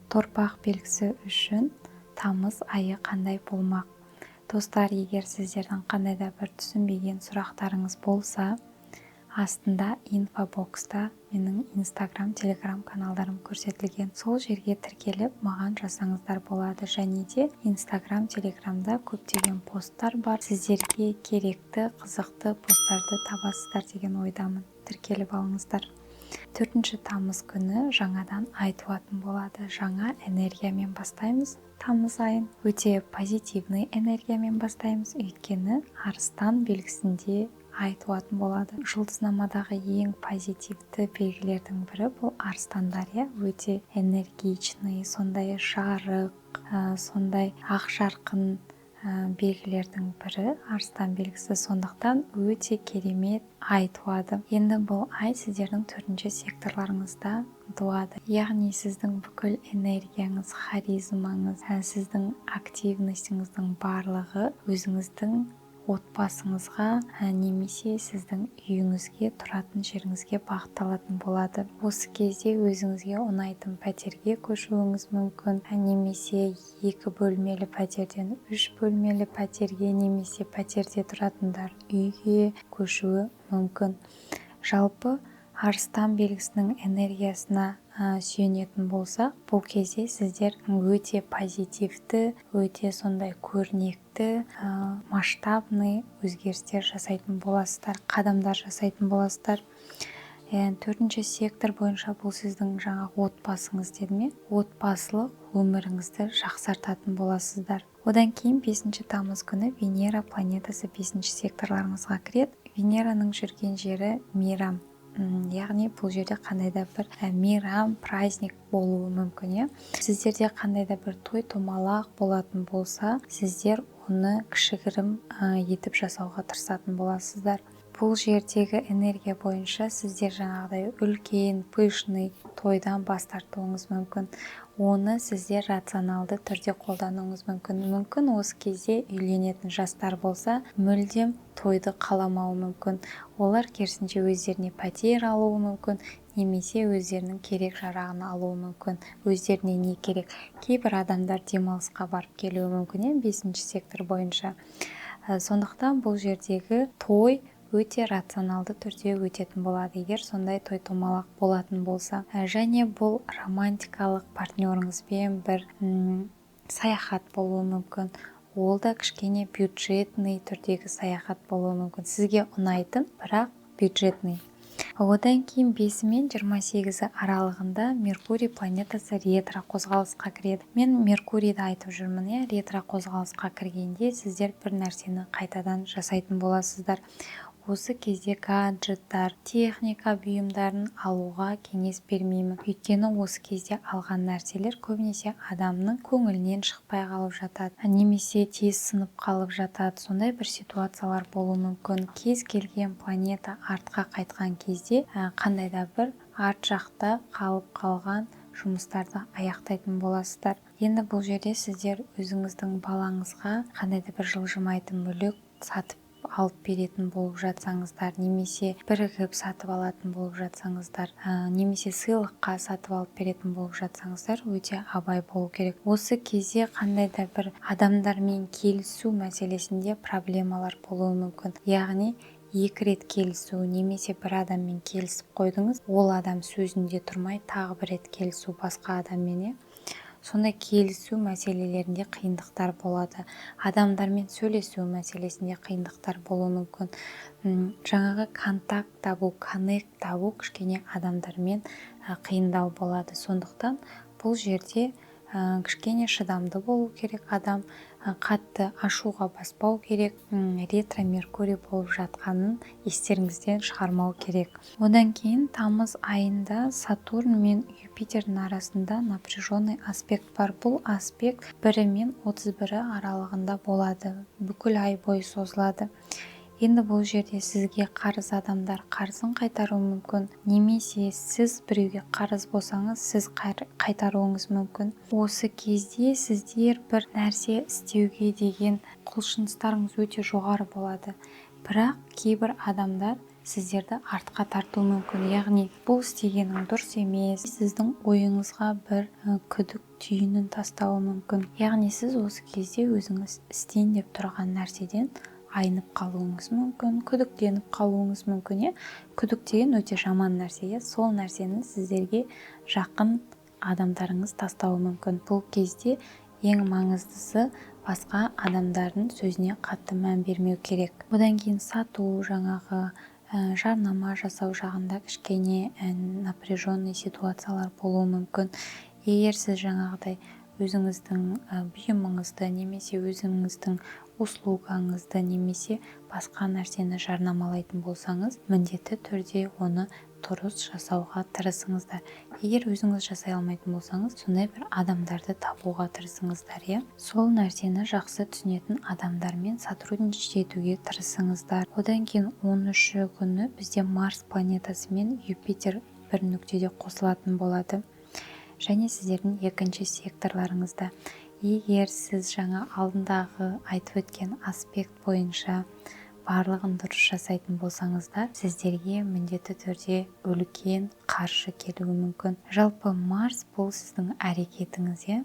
Торпақ белгісі үшін тамыз айы қандай болмақ? Достар, егер сіздердің қандай да бір түсінбеген сұрақтарыңыз болса, астында инфобокста менің Инстаграм, Телеграм каналдарым көрсетілген, сол жерге тіркеліп, маған жазсаңыздар болады. Және де Инстаграм, Телеграмда көптеген посттар бар, сіздерге керекті, қызықты посттарды табасыздар деген ойдамын. Тіркеліп алыңыздар. 4 тамыз күні жаңадан ай туатын болады. Жаңа энергиямен бастаймыз тамыз айын, өте позитивный энергиямен бастаймыз, өйткені Арыстан белгісінде ай туатын болады. Жұлдызнамадағы ең позитивті белгілердің бірі бұл арыстандар, иә. Өте энергичный, сондай жарық, сондай ақ жарқын белгілердің бірі арыстан белгісі. Сондықтан өте керемет ай туады. Енді бұл ай сіздердің төртінші секторларыңызда туады, яғни сіздің бүкіл энергияңыз, харизмаңыз, сіздің активностіңіздің барлығы өзіңіздің отбасыңызға немесе сіздің үйіңізге, тұратын жеріңізге бағытталатын болады. Осы кезде өзіңізге ұнайтын пәтерге көшуіңіз мүмкін немесе екі бөлмелі пәтерден үш бөлмелі пәтерге, немесе пәтерде тұратындар үйге көшуі мүмкін. Жалпы, Арыстан белгісінің энергиясына сүйенетін болсақ, бұл кезде сіздер өте позитивті, өте сондай көрнекті, масштабный өзгерістер жасайтын боласыздар, қадамдар жасайтын боласыздар. Төртінші сектор бойынша бұл сіздің жаңағы отбасыңыз дедім, иә, отбасылық өміріңізді жақсартатын боласыздар. Одан кейін 5 тамыз күні Венера планетасы бесінші секторларыңызға кіреді. Венераның жүрген жері мейрам, яғни бұл жерде қандай да бір мейрам, праздник болуы мүмкін, иә. Сіздерде қандай да бір той томалақ болатын болса, сіздер оны кішігірім етіп жасауға тырысатын боласыздар. Бұл жердегі энергия бойынша сіздер жаңағыдай үлкен, пышный тойдан бас тартуыңыз мүмкін. Оны сіздер рационалды түрде қолдануыңыз мүмкін. Мүмкін, осы кезде үйленетін жастар болса, мүлдем тойды қаламауы мүмкін. Олар керісінше өздеріне пәтер алуы мүмкін немесе өздерінің керек жарағын алуы мүмкін, өздеріне не керек. Кейбір адамдар демалысқа барып келуі мүмкін, иә, бесінші сектор бойынша. Сондықтан бұл жердегі той өте рационалды түрде өтетін болады, егер сондай той томалақ болатын болса. Және бұл романтикалық партнеріңізбен бір саяхат болуы мүмкін. Ол да кішкене бюджетный түрдегі саяхат болуы мүмкін, сізге ұнайтын, бірақ бюджетный. Одан кейін 5 мен 28-і аралығында Меркурий планетасы ретро қозғалысқа кіреді. Мен Меркурийді айтып жүрмін, иә. Ретро қозғалысқа кіргенде сіздер бір нәрсені қайтадан жасайтын боласыздар. Осы кезде гаджеттар, техника бұйымдарын алуға кеңес бермеймін, өйткені осы кезде алған нәрселер көбінесе адамның көңілінен шықпай қалып жатады немесе тез сынып қалып жатады. Сондай бір ситуациялар болуы мүмкін. Кез келген планета артқа қайтқан кезде қандай да бір арт жақта қалып қалған жұмыстарды аяқтайтын боласыздар. Енді бұл жерде сіздер өзіңіздің балаңызға қандай да бір жылжымайтын мүлік сатып алып беретін болып жатсаңыздар немесе бірігіп сатып алатын болып жатсаңыздар, немесе сыйлыққа сатып алып беретін болып жатсаңыздар, өте абай болу керек. Осы кезде қандай да бір адамдармен келісу мәселесінде проблемалар болуы мүмкін, яғни екі рет келісу немесе бір адаммен келісіп қойдыңыз, ол адам сөзінде тұрмай, тағы бір рет келісу басқа адаммен, иә. Сондай келісу мәселелерінде қиындықтар болады, адамдармен сөйлесу мәселесінде қиындықтар болуы мүмкін. Жаңағы контакт табу, коннект табу кішкене адамдармен қиындау болады. Сондықтан бұл жерде кішкене шыдамды болу керек адам, қатты ашуға баспау керек. Ретро Меркурий болып жатқанын естеріңізден шығармау керек. Одан кейін тамыз айында Сатурн мен Юпитердің арасында напряженный аспект бар. Бұл аспект 1 мен 31-і аралығында болады, бүкіл ай бойы созылады. Енді бұл жерде сізге қарыз адамдар қарызын қайтаруы мүмкін немесе сіз біреуге қарыз болсаңыз, сіз қайтаруыңыз мүмкін. Осы кезде сіздер бір нәрсе істеуге деген құлшыныстарыңыз өте жоғары болады, бірақ кейбір адамдар Сіздерді артқа тартуы мүмкін, яғни бұл істегенің дұрыс емес, сіздің ойыңызға бір күдік түйінін тастауы мүмкін. Яғни сіз осы кезде өзіңіз істейін деп тұрған нәрседен айнып қалуыңыз мүмкін, күдіктеніп қалуыңыз мүмкін, иә. Күдік деген өте жаман нәрсе, иә. Сол нәрсені сіздерге жақын адамдарыңыз тастауы мүмкін. Бұл кезде ең маңыздысы — басқа адамдардың сөзіне қатты мән бермеу керек. Одан кейін сату, жаңағы жарнама жасау жағында кішкене напряженный ситуациялар болуы мүмкін. Егер сіз жаңағыдай өзіңіздің бұйымыңызды немесе өзіңіздің услугаңызды немесе басқа нәрсені жарнамалайтын болсаңыз, міндетті түрде оны дұрыс жасауға тырысыңыздар. Егер өзіңіз жасай алмайтын болсаңыз, сондай бір адамдарды табуға тырысыңыздар, иә. Сол нәрсені жақсы түсінетін адамдармен сотрудничать етуге тырысыңыздар. Одан кейін 13-і күні бізде Марс планетасы мен Юпитер бір нүктеде қосылатын болады және сіздердің екінші секторларыңызда. Егер сіз жаңа алдындағы айтып өткен аспект бойынша барлығын дұрыс жасайтын болсаңыздар, сіздерге міндетті түрде үлкен қаржы келуі мүмкін. Жалпы, Марс — бұл сіздің әрекетіңіз, иә,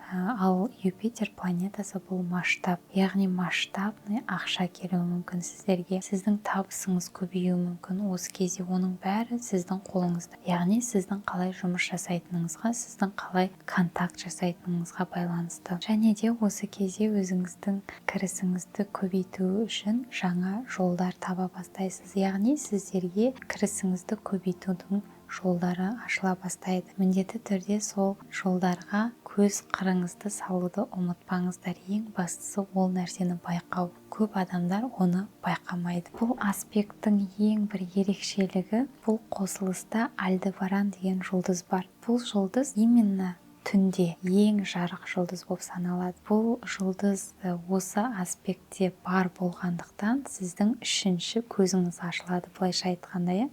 ал Юпитер планетасы — бұл масштаб, яғни масштабный ақша келуі мүмкін сіздерге, сіздің табысыңыз көбеюі мүмкін осы кезде. Оның бәрі сіздің қолыңызда, яғни сіздің қалай жұмыс жасайтыныңызға, сіздің қалай контакт жасайтыныңызға байланысты. Және де осы кезде өзіңіздің кірісіңізді көбейту үшін жаңа жолдар таба бастайсыз, яғни сіздерге кірісіңізді көбейтудің жолдары ашыла бастайды. Міндетті түрде сол жолдарға көз қырыңызды салуды ұмытпаңыздар. Ең бастысы — ол нәрсені байқау. Көп адамдар оны байқамайды. Бұл аспекттің ең бір ерекшелігі — бұл қосылыста Альдебаран деген жұлдыз бар. Бұл жұлдыз именно түнде ең жарық жұлдыз болып саналады. Бұл жұлдыз осы аспектте бар болғандықтан, сіздің үшінші көзіңіз ашылады, былайша айтқанда, иә.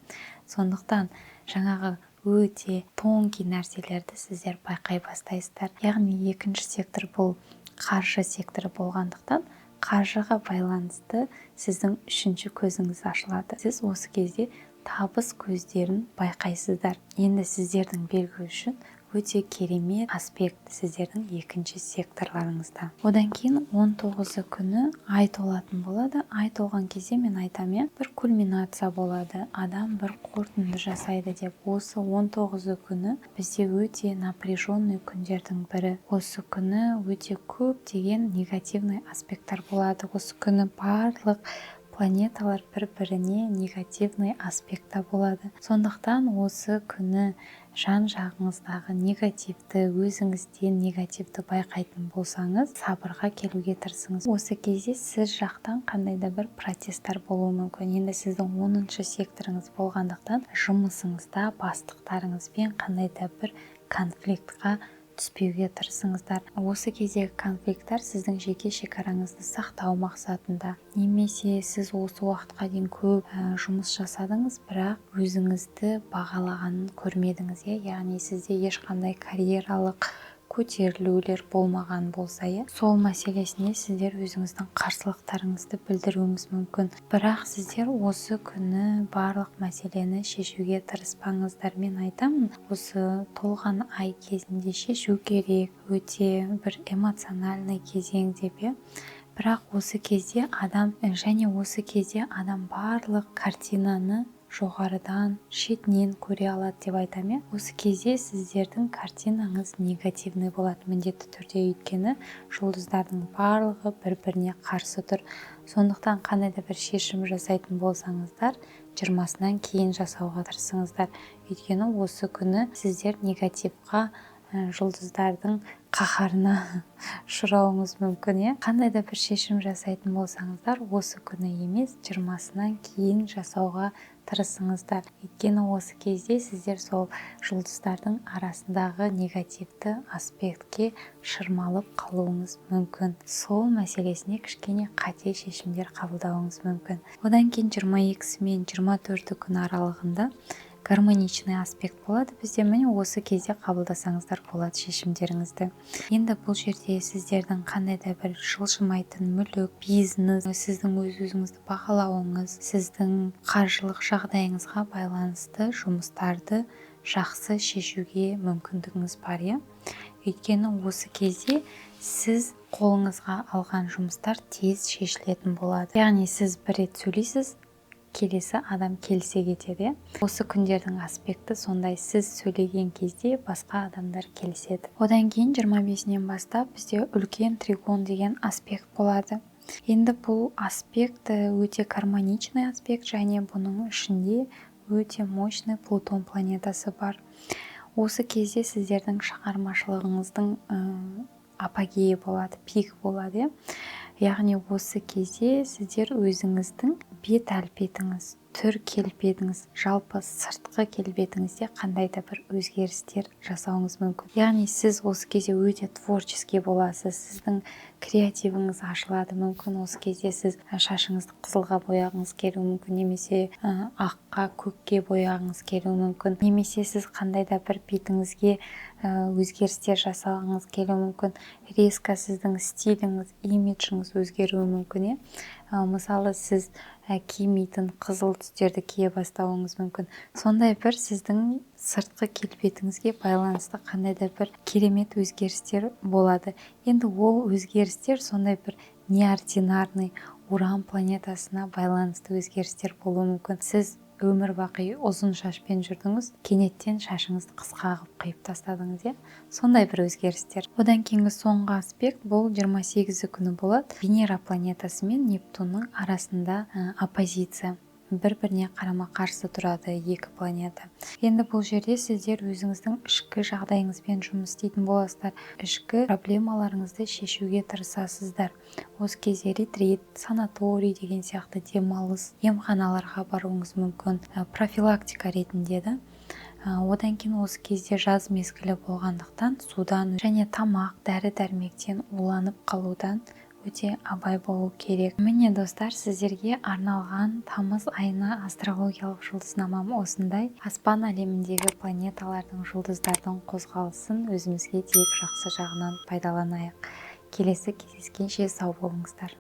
Сондықтан жаңағы өте тонкий нәрселерді сіздер байқай бастайсыздар. Яғни екінші сектор — бұл қаржы секторы болғандықтан, қаржыға байланысты сіздің үшінші көзіңіз ашылады. Сіз осы кезде табыс көздерін байқайсыздар. Енді сіздердің белгі үшін өте керемет аспект сіздердің екінші секторларыңызда. Одан кейін 19-ы күні ай толатын болады. Ай толған кезде мен айтамын, иә, бір кульминация болады, адам бір қорытынды жасайды деп. Осы 19-ы күні бізде өте напряженный күндердің бірі. Осы күні өте көптеген негативный аспекттар болады. Осы күні барлық планеталар бір біріне негативный аспектта болады. Сондықтан осы күні жан жағыңыздағы негативті, өзіңізден негативті байқайтын болсаңыз, сабырға келуге тырысыңыз. Осы кезде сіз жақтан қандай да бір протесттер болуы мүмкін. Енді сіздің 10-шы секторыңыз болғандықтан, жұмысыңызда бастықтарыңызбен қандай да бір конфликтқа түспеуге тырысыңыздар. Осы кездегі конфликттер сіздің жеке шекараңызды сақтау мақсатында немесе сіз осы уақытқа дейін көп жұмыс жасадыңыз, бірақ өзіңізді бағалағанын көрмедіңіз, иә, яғни сізде ешқандай карьералық көтерілулер болмаған болса, иә, сол мәселесіне сіздер өзіңіздің қарсылықтарыңызды білдіруіңіз мүмкін. Бірақ сіздер осы күні барлық мәселені шешуге тырыспаңыздар. Мен айтамын, осы толған ай кезінде шешу керек, өте бір эмоциональный кезең деп, иә. Бірақ осы кезде адам және осы кезде адам барлық картинаны жоғарыдан, шетінен көре алады деп айтамын, иә. Осы кезде сіздердің картинаңыз негативный болады міндетті түрде, өйткені жұлдыздардың барлығы бір біріне қарсы тұр. Сондықтан қандай да бір шешім жасайтын болсаңыздар, 20-сынан кейін жасауға тырысыңыздар, өйткені осы күні сіздер негативқа, жұлдыздардың қаһарына ұшырауыңыз мүмкін, иә. Қандай да бір шешім жасайтын болсаңыздар, осы күні емес, 20-сынан кейін жасауға тырысыңыздар, өйткені осы кезде сіздер сол жұлдыздардың арасындағы негативті аспектке шырмалып қалуыңыз мүмкін, сол мәселесіне кішкене қате шешімдер қабылдауыңыз мүмкін. Одан кейін 22-сі мен 24 күн аралығында Гармоничный аспект болады бізде. Міне, осы кезде қабылдасаңыздар болады шешімдеріңізді. Енді бұл жерде сіздердің қандай да бір жылжымайтын мүлік, бизнес, сіздің өз өзіңізді бағалауыңыз, сіздің қаржылық жағдайыңызға байланысты жұмыстарды жақсы шешуге мүмкіндігіңіз бар, иә. Өйткені осы кезде сіз қолыңызға алған жұмыстар тез шешілетін болады. Яғни сіз бір рет сөйлейсіз, келесі адам келісе кетеді, иә. Осы күндердің аспекті сондай: сіз сөйлеген кезде басқа адамдар келіседі. Одан кейін 25-інен бастап бізде үлкен тригон деген аспект болады. Енді бұл аспект өте гармоничный аспект және бұның ішінде өте мощный Плутон планетасы бар. Осы кезде сіздердің шығармашылығыңыздың апогейі болады, пик болады, иә. Яғни осы кезде сіздер өзіңіздің бет әлпетіңіз, түр келбетіңіз, жалпы сыртқы келбетіңізде қандай да бір өзгерістер жасауыңыз мүмкін. Яғни сіз осы кезде өте творческий боласыз, сіздің креативіңіз ашылады. Мүмкін, осы кезде сіз шашыңызды қызылға бояғыңыз келуі мүмкін немесе аққа, көкке бояғыңыз келуі мүмкін, немесе сіз қандай да бір бетіңізге өзгерістер жасағыңыз келуі мүмкін. Резко сіздің стиліңіз, имиджіңіз өзгеруі мүмкін, иә. Мысалы, сіз кимейтін қызыл түстерді кие бастауыңыз мүмкін. Сондай бір сіздің сыртқы келбетіңізге байланысты қандай да бір керемет өзгерістер болады. Енді ол өзгерістер сондай бір неординарный, Уран планетасына байланысты өзгерістер болуы мүмкін. Сіз өмір бақи ұзын шашпен жүрдіңіз, кенеттен шашыңызды қысқа қылып қиып тастадыңыз, иә, сондай бір өзгерістер. Одан кейінгі соңғы аспект бұл 28 күні болады. Венера планетасы мен Нептунның арасында оппозиция, бір біріне қарама қарсы тұрады екі планета. Енді бұл жерде сіздер өзіңіздің ішкі жағдайыңызбен жұмыс істейтін боласыздар, ішкі проблемаларыңызды шешуге тырысасыздар. Осы кезде ретрит, санаторий деген сияқты демалыс, емханаларға баруыңыз мүмкін профилактика ретінде да. Одан кейін осы кезде жаз мезгілі болғандықтан, судан және тамақ, дәрі дәрмектен уланып қалудан өте абай болу керек. Міне, достар, сіздерге арналған тамыз айына астрологиялық жұлдызнамам осындай. Аспан әлеміндегі планеталардың, жұлдыздардың қозғалысын өзімізге тек жақсы жағынан пайдаланайық. Келесі кездескенше сау болыңыздар!